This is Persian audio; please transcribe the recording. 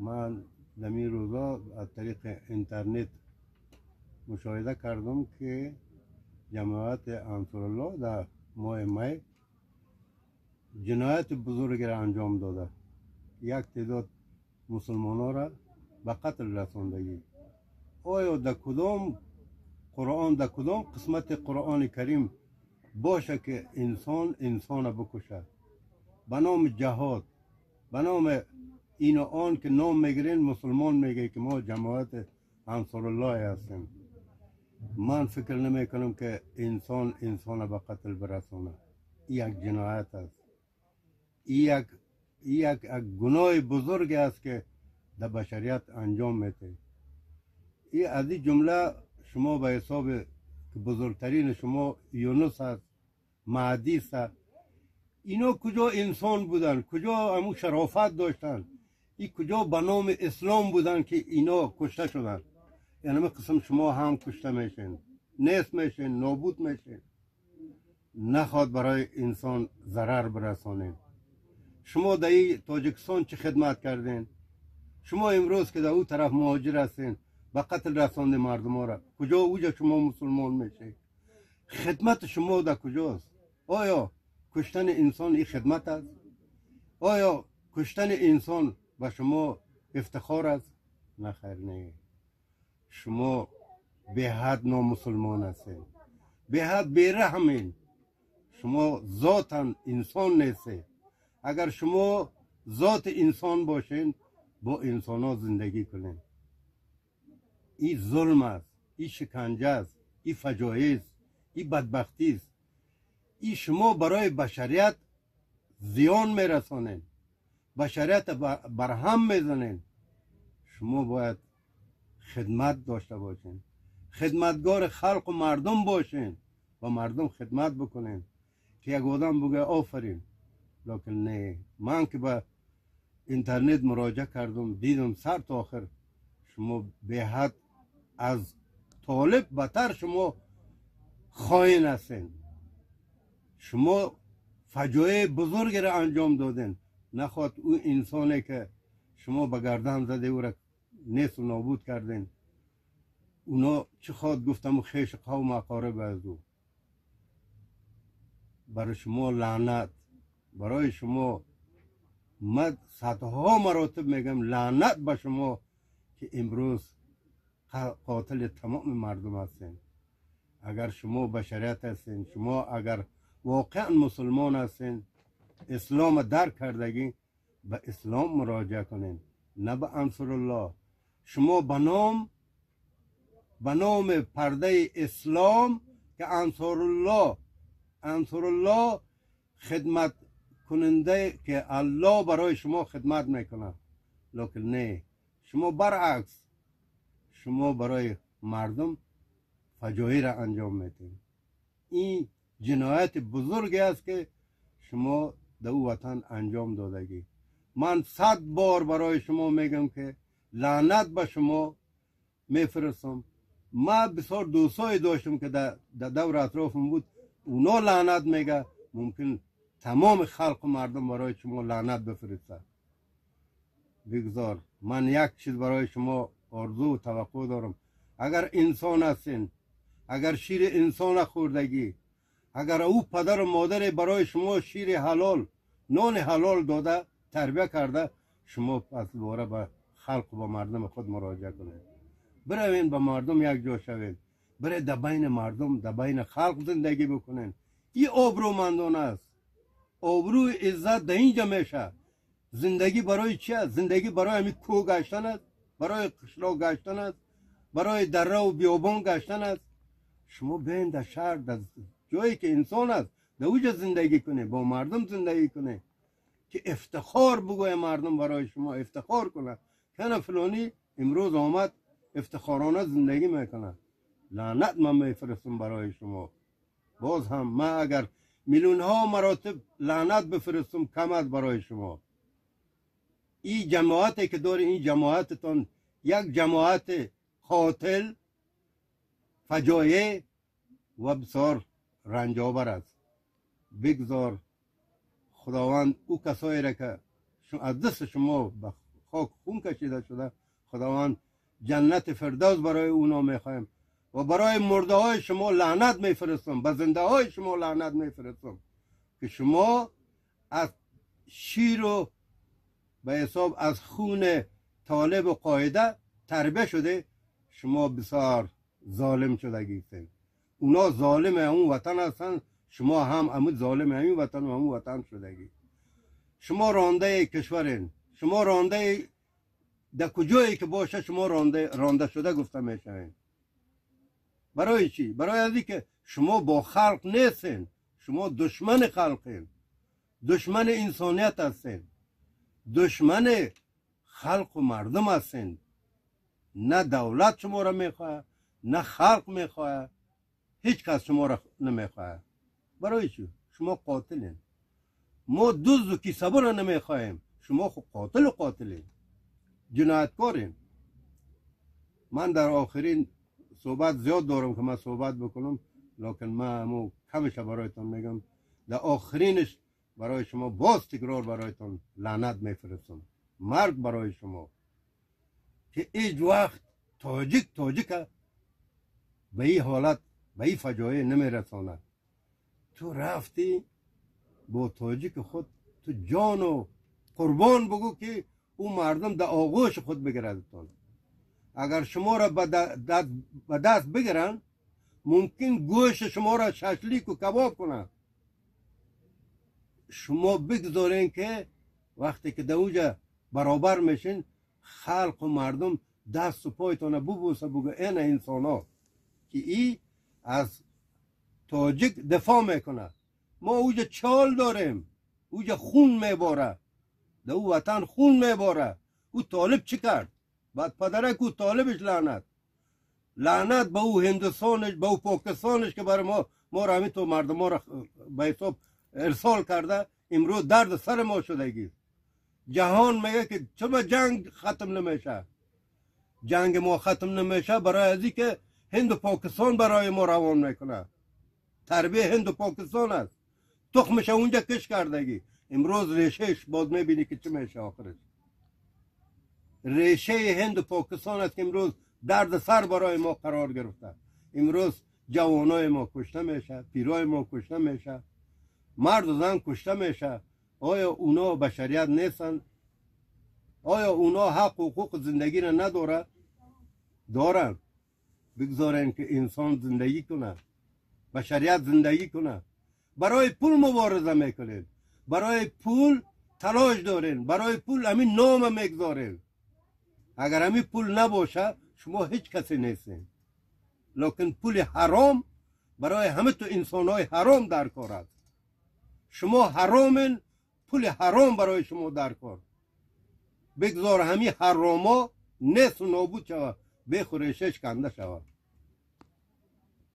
من در این روزا از طریق اینترنت مشاهده کردم که جماعت انصارالله در ماه می جنایت بزرگی را انجام داده. یک تعداد مسلمان ها را به قتل رساندگی. آیا در کدام قرآن، در کدام قسمت قرآن کریم باشه که انسان انسان بکشه به نام جهاد، به نام این و آن که نام میگیرین مسلمان میگه که ما جماعت انصارالله هستیم؟ من فکر نمی کنم که انسان انسان به قتل برسانه. این یک جنایت است، این یک گناه بزرگ است که در بشریت انجام میده. این از این جمله شما به حساب که بزرگترین شما یونس است، مهدی است، اینا کجا انسان بودن؟ کجا همون شرافت داشتن؟ این کجا به نام اسلام بودن که اینا کشته شدن؟ یعنی قسم شما هم کشته میشین، نیست میشین، نابود میشین. نخواد برای انسان ضرر برسانین. شما در این تاجیکستان چه خدمت کردین؟ شما امروز که در او طرف مهاجر هستین به قتل رسانده مردم ها را، کجا اوجا شما مسلمان میشه؟ خدمت شما در کجاست؟ آیا کشتن انسان این خدمت است؟ آیا کشتن انسان به شما افتخار است؟ نه خیر، نه. شما به حد نامسلمان هستین، به حد بیرحمین. شما ذاتاً انسان نیستید. اگر شما ذات انسان باشین با انسان ها زندگی کنین. این ظلم است، این شکنجه است، این فجایع است، این بدبختی است. این شما برای بشریت زیان میرسانین، بشریت برهم میزنین. شما باید خدمت داشته باشین، خدمتگار خلق و مردم باشین و مردم خدمت بکنین که یک آدم بگه آفرین. لکن نه، من که به اینترنت مراجعه کردم دیدم سر تا آخر شما به حد از طالب بتر شما خائن هستین. شما فجایع بزرگ را انجام دادین. نخواد او انسانی که شما به گردن زده او را نیست و نابود کردین، اونا چه خواد گفتم و خیش قوم اقارب از او. برای شما لعنت، برای شما من صدها مراتب میگم لعنت به شما که امروز قاتل تمام مردم هستین. اگر شما بشریت هستین، شما اگر واقعا مسلمان هستین، اسلام درک کردگی، به اسلام مراجعه کنین، نه به انصارالله. شما به نام پرده اسلام که انصارالله، انصارالله خدمت کننده که الله برای شما خدمت میکنه، لکن نه، شما برعکس، شما برای مردم فجایع را انجام میدین. این جنایت بزرگی است که شما در او وطن انجام دادگی. من 100 بار برای شما میگم که لعنت به شما میفرستم. من بسیار دوستایی داشتم که در دور اطرافم بود، اونا لعنت میگه، ممکن تمام خلق و مردم برای شما لعنت بفرسته. بگذار من یک چیز برای شما آرزو و توقع دارم. اگر انسان هستین، اگر شیر انسان خوردگی، اگر او پدر و مادر برای شما شیر حلال، نان حلال داده، تربیه کرده، شما پس دوباره به خلق و به مردم خود مراجعه کنید. بروین به مردم یک جا شوید، برای در بین مردم، در بین خلق زندگی بکنین. این آبرومندانه است. آبروی عزت در اینجا میشه. زندگی برای چی است؟ زندگی برای همین کوه گشتن است، برای قشلاق گشتن است، برای دره و بیابان گشتن است. شما بیاین در شهر، در جایی که انسان است، در اوجا زندگی کنه، با مردم زندگی کنه که افتخار بگوی مردم برای شما افتخار کنه که فلانی امروز آمد افتخارانه زندگی میکنه. لعنت من میفرستم برای شما. باز هم من اگر میلیون ها مراتب لعنت بفرستم کم است برای شما. این جماعتی که داری، این جماعتتان یک جماعت قاتل، فجایع و بسیار رنجاور است. بگذار خداوند او کسایی را که از دست شما به خاک خون کشیده شده، خداوند جنت فردوس برای اونا میخوایم و برای مرده های شما لعنت میفرستم، به زنده های شما لعنت میفرستم که شما از شیر و به حساب از خون طالب و قاعده تربیه شده، شما بسیار ظالم شدگیستین. اونا ظالم اون وطن هستن، شما هم امو ظالم همین وطن و همون وطن شدگی. شما رانده کشورین، شما رانده در کجایی که باشه شما رانده شده گفته میشوین. برای چی؟ برای از اینکه شما با خلق نیستین، شما دشمن خلقین، دشمن انسانیت هستین، دشمن خلق و مردم هستین. نه دولت شما را میخواه، نه خلق میخواه، هیچ کس شما را نمیخواه. برای چی؟ شما قاتلین. ما دزد و کیسه را نمیخواهیم، شما خود قاتل و قاتلین، جنایتکارین. من در آخرین صحبت زیاد دارم که من صحبت بکنم، لکن من همو کمش برایتان میگم. در آخرینش برای شما باز تکرار برایتان لعنت میفرستم، مرگ برای شما که هیچ وقت تاجیک تاجیک به این حالت، به این فجایع نمیرساند. تو رفتی با تاجیک خود، تو جان و قربان بگو که او مردم در آغوش خود بگیردتان. اگر شما را به دست بگیرن، ممکن گوش شما را ششلیک و کباب کنن. شما بگذارین که وقتی که در اونجا برابر میشین، خلق و مردم دست و پایتان ببوسه، بگو این انسان ها که ای از تاجیک دفاع میکنه. ما اونجا چال داریم، اونجا خون میباره، در او وطن خون میباره. او طالب چی کرد؟ بعد پدرک او طالبش لعنت، لعنت به او هندوستانش، به او پاکستانش که برای ما را همین تو مردم ما را به حساب ارسال کرده. امروز درد سر ما شدگی. جهان میگه که چرا جنگ ختم نمیشه؟ جنگ ما ختم نمیشه برای از که هند و پاکستان برای ما روان میکنه. تربیه هند و پاکستان است، تخمش اونجا کش کردگی. امروز ریشهش باز میبینی که چه میشه آخرش. ریشه هند و پاکستان است که امروز درد سر برای ما قرار گرفته. امروز جوانای ما کشته میشه، پیرای ما کشته میشه، مرد و زن کشته میشه. آیا اونا بشریت نیستن؟ آیا اونا حق و حقوق زندگی را نداره؟ دارن. بگذارن که انسان زندگی کنه، بشریت زندگی کنه. برای پول مبارزه میکنین، برای پول تلاش دارین، برای پول همین نام میگذارین. اگر همین پول نباشه شما هیچ کسی نیستین. لکن پول حرام برای همه تو انسانهای حرام در کار است. شما حرامین، پول حرام برای شما در کار. بگذار همین حراما نیست و نابود شود، بخورشش کنده شود.